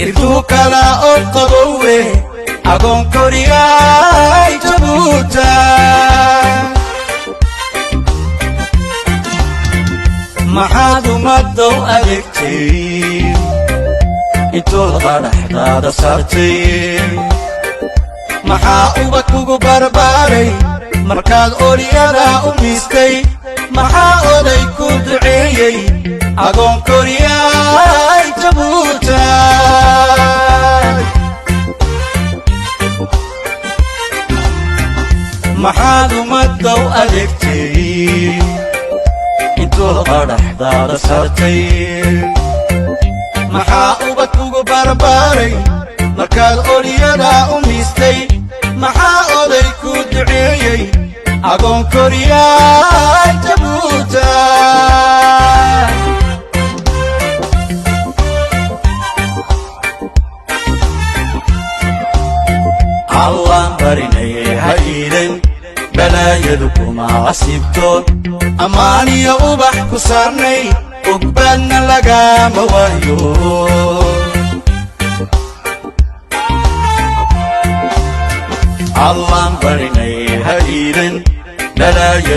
Irtuu kala oo qabowe, agoon koriyay Jabuuta. Maxaad ummaddow adeegtay intood qadhaxdaada saartay? Maxaa ubad kugu barbaaray markaad oryada u miistay? Maxaa oday ku duceeyey, agoon koriyay Jabuuta? Maxaad ummaddow adeegtay intood qadhaxdaada saartay? Maxaa ubad kugu barbaaray markaad oryada u miistay? Maxaa oday ku duceeyey, agoon koriyay Jabuuta? Allaan barinayay, ha iidan balaayadu kuma casiibto. Ammaaniyo ubax ku saarnay, ogbaadna lagama waayo. Allaan barinay, ha iidan balaaya.